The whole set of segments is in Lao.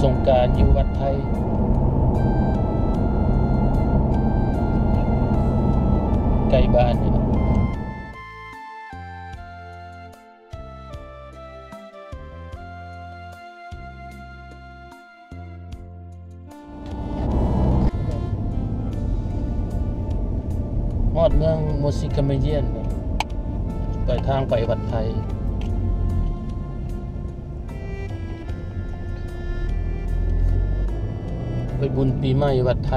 ສົງການຢູ່ວັດໄທ ໃກ້ບ້ານນີ້ລະ. ຮອດເມືອງໂມຊິກາເມຢຽນ ໄປທາງໄປວັດໄທ ໄປບຸນປີໃໝ່ວັດໄທ.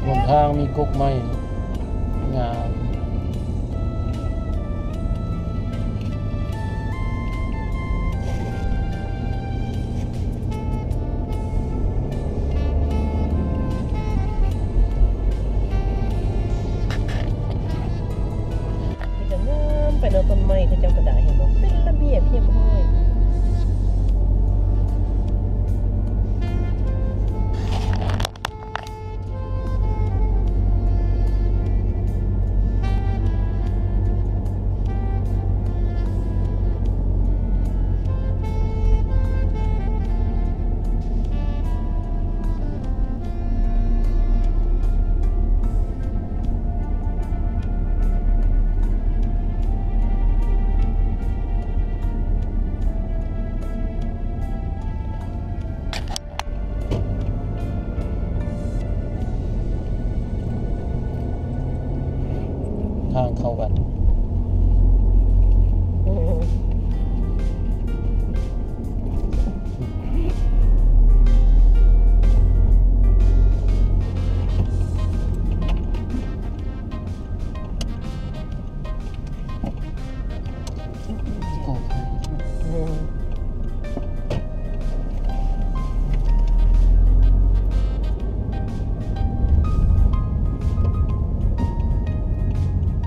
ຫົນທາງມີກົກໄມ້ ງາມ. ເປັນຕາງາມໄປເນາະ ຕົ້ນໄມ້ເຂົາເຈົ້າກໍໄດ້ ເຫັນບໍ່ ເປັນລະບຽບຮຽບຮ້ອຍ. ທາງເຂົ້າວັດ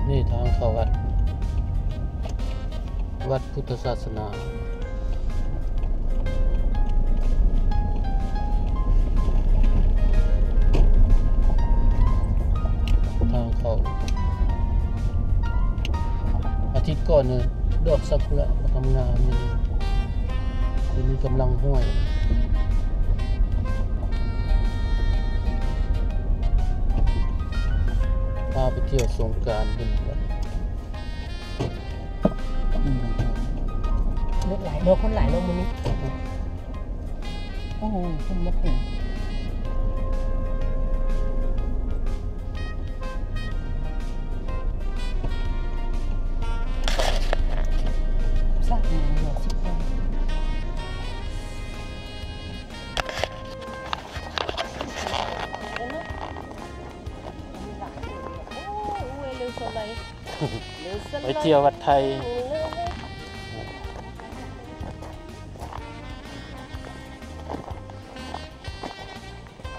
ນີ້ທາງເຂົ້າວັດ ວັດພຸດທະສາສະໜາ. ທາງເຂົ້າ ອາທິດກ່ອນນີ້ ດອກຊາກຸຣະກຳລັງງາມຢູ່ ດຽວນີ້ກຳລັງຮ່ວຍ. ພາໄປທ່ຽວສົງການເພິ່ນ. ລົດຫຼາຍເນາະ ຄົນຫຼາຍເນາະມື້ນີ້. ໂອ້ໂຫ ຄົນມາເຕັມ. ໄປທ່ຽວວັດໄທ.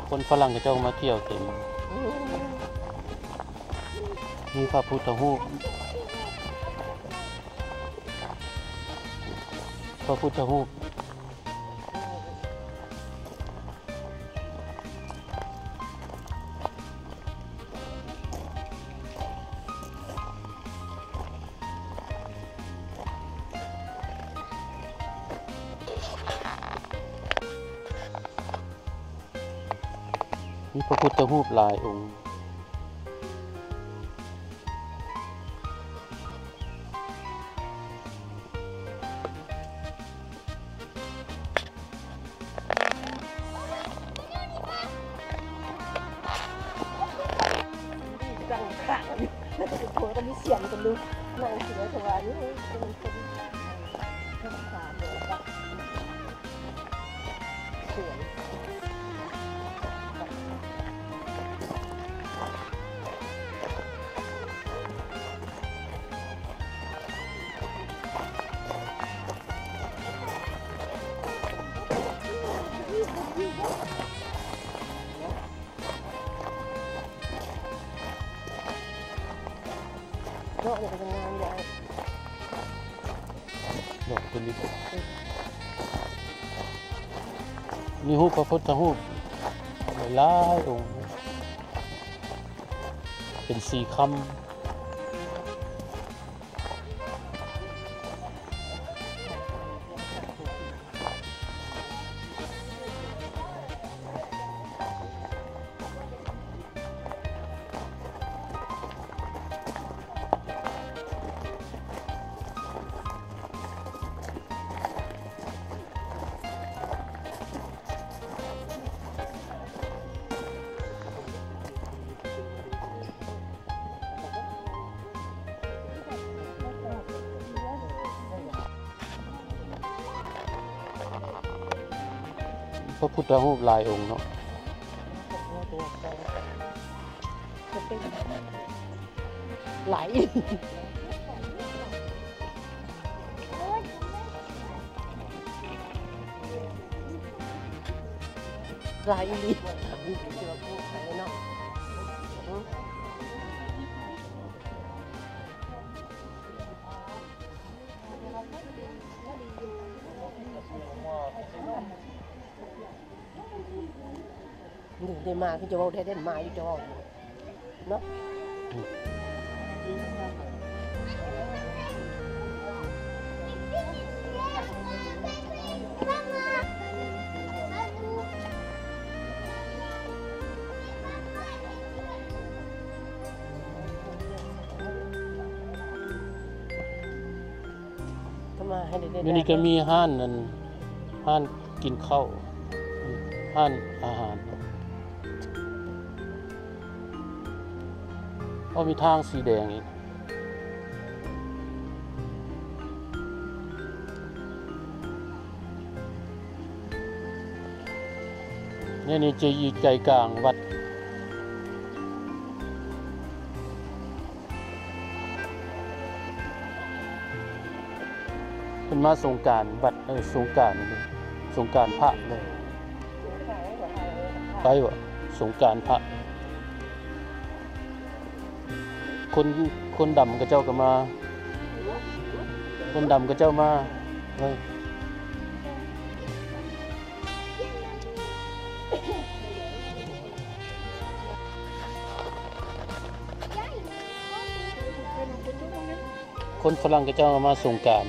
ຄົນຝຣັ່ງເຂົາເຈົ້າມາທ່ຽວເຕັມ. ມີພະພຸດທະຮູບ ພະພຸດທະຮູບ. ມີພະພຸດທະຮູບຫຼາຍອົງ. ເນາະ ດອກນີ້ກໍງາມຢູ່. ດອກຕົວນີ້ ອືມ ມີຮູບພະພຸດທະຮູບຫຼາຍໆອົງ. ເປັນສີ່ຄ່ຳ. ພະພຸດທະຮູບຫຼາຍອົງເນາະ. ຫຼາຍ ຫຼາຍອີ່ຫຼີເນາະ. ນີ້ໄດ້ມາຄືຈະເວົ້າແທ້ ໄດ້ມາຢູ່ຈະເວົ້າເນາະ. ຢູ່ນີ້ກໍມີຮ້ານ ອັນ ຮ້ານກິນເຂົ້າ ຮ້ານອາຫານ. ໂອ້ ມີທາງສີແດງອີກ. ແນວນີ້ຈະຢູ່ໃຈກາງວັດ. ເພິ່ນມາສົງການວັດ ເອີ ສົງການ ສົງການພະເລີຍ. ໄປວະ ສົງການພະ. ຄົນ ຄົນດຳເຂົາເຈົ້າກໍມາ ຄົນດຳເຂົາເຈົ້າມາ. ເອີ ຄົນຝຣັ່ງເຂົາເຈົ້າມາສົງການ.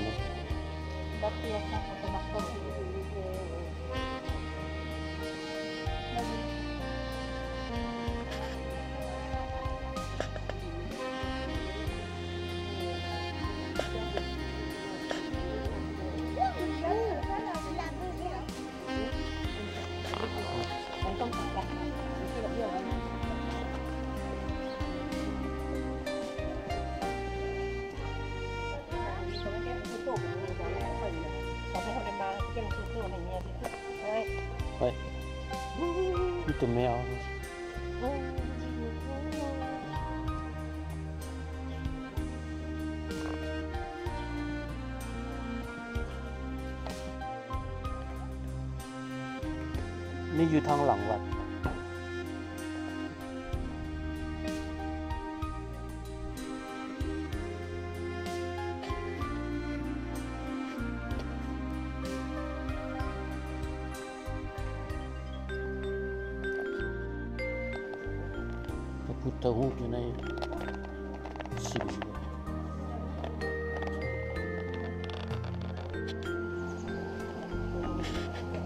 ມີແຕ່ແມວ. ນີ້ຢູ່ທາງຫຼັງວັດ. ພະພຸດທະຮູບຢູ່ໃນສິມ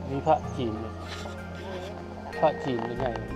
ມີພະຈີນ ພະຈີນໃຫຍ່. ນີ້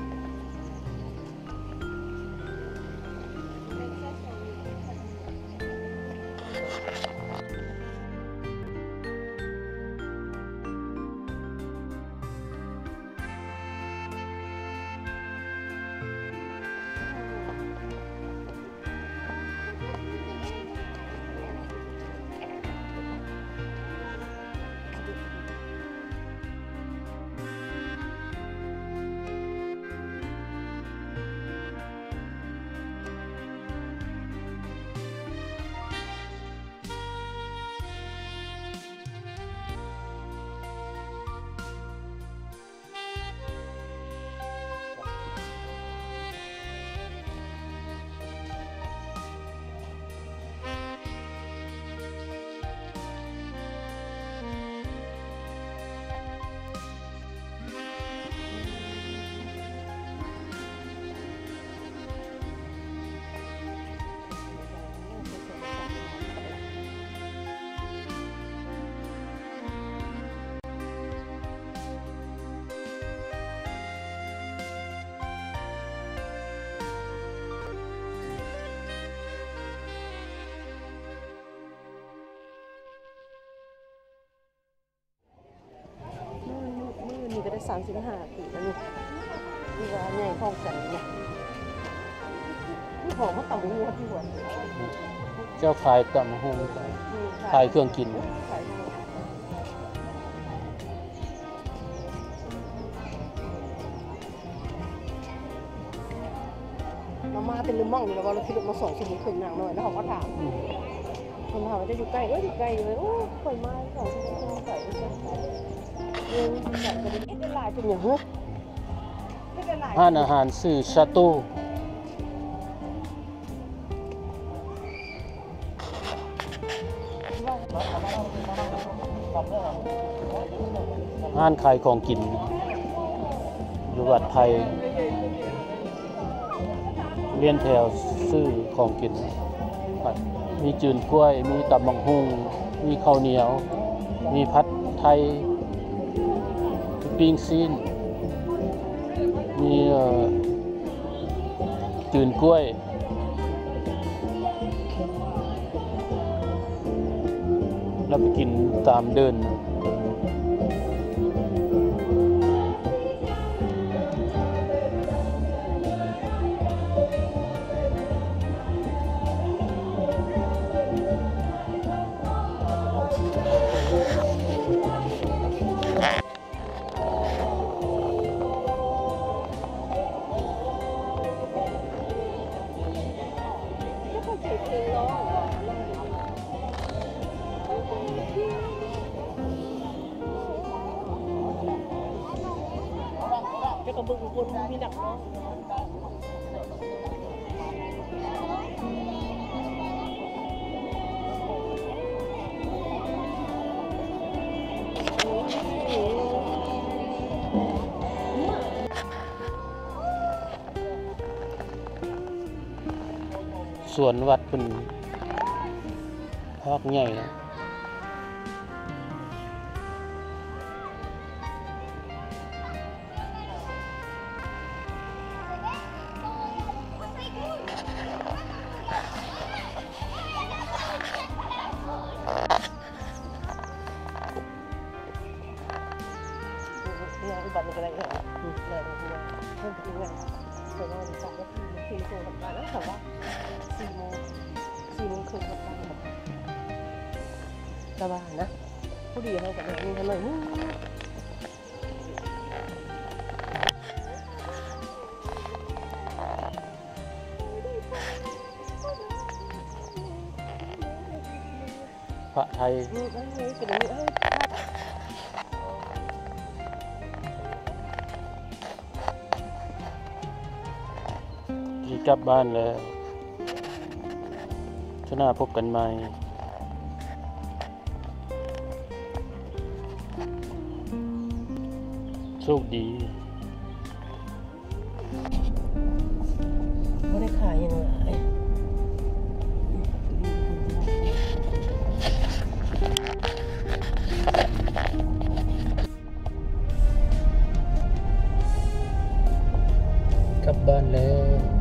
ຈະໄດ້ສາມສິບຫ້າປີແລ້ວນີ້ ທີ່ວ່າໃຫຍ່ພ້ອມກັນນີ້ນະ. ຫອມມາຕຳບັກຫຸ່ງທີ່ຫົວ ເຈົ້າຂາຍຕຳບັກຫຸ່ງ ອືມ ຂາຍເຄື່ອງກິນ ຂາຍເຄື່ອງກິນ. ເຮົາມາແຕ່ເລີມມອງນີ້ແຫຼະ ວ່າລົດຂີ່ລົດມາສອງຊົ່ວໂມງເຄິ່ງນາງນ້ອຍ ແລ້ວເຮົາກໍຖາມ ເພິ່ນວ່າເຈົ້າຢູ່ໃກ້ ເອີ ຢູ່ໃກ້ຢູ່ ໂອ້ ຂ້ອຍມາສອງຊົ່ວໂມງເຄິ່ງໄກ ເອີ ໄກກໍໄດ້ ເຮັດຫຼາຍເປັນຫຍັງເຮີ ເຮັດຫຼາຍ ຮ້ານອາຫານຊື່ຊາໂຕ້. ຮ້ານຂາຍຂອງກິນຢູ່ວັດໄພ ລຽນແຖວຊື້ຂອງກິນ ມີຈືນກ້ວຍ ມີຕຳບັກຫຸ່ງ ມີເຂົ້າໜຽວ ມີຜັດໄທ ປີ້ງຊີ້ນ ມີ ເອີ ຈືນກ້ວຍ ແລ້ວໄປກິນຕາມເດີ່ນ. ແລ້ວກໍເບິ່ງຄົນມີນັກເນາະ. ສວນວັດເພິ່ນພາກໃຫຍ່ນະ. ແຕ່ວ່ານະ ພໍດີເຮົາກໍໄດ້ມີເທົ່ານັ້ນ. ພະໄທ ອືມ ເອີ ເປັນອັນນີ້ ເອີ ຊິກັບບ້ານແລ້ວ ເທື່ອໜ້າພົບກັນໃໝ່. ໂຊກດີ ບໍ່ໄດ້ຂາຍຫຍັງຫຼາຍ. ກັບບ້ານແລ້ວ.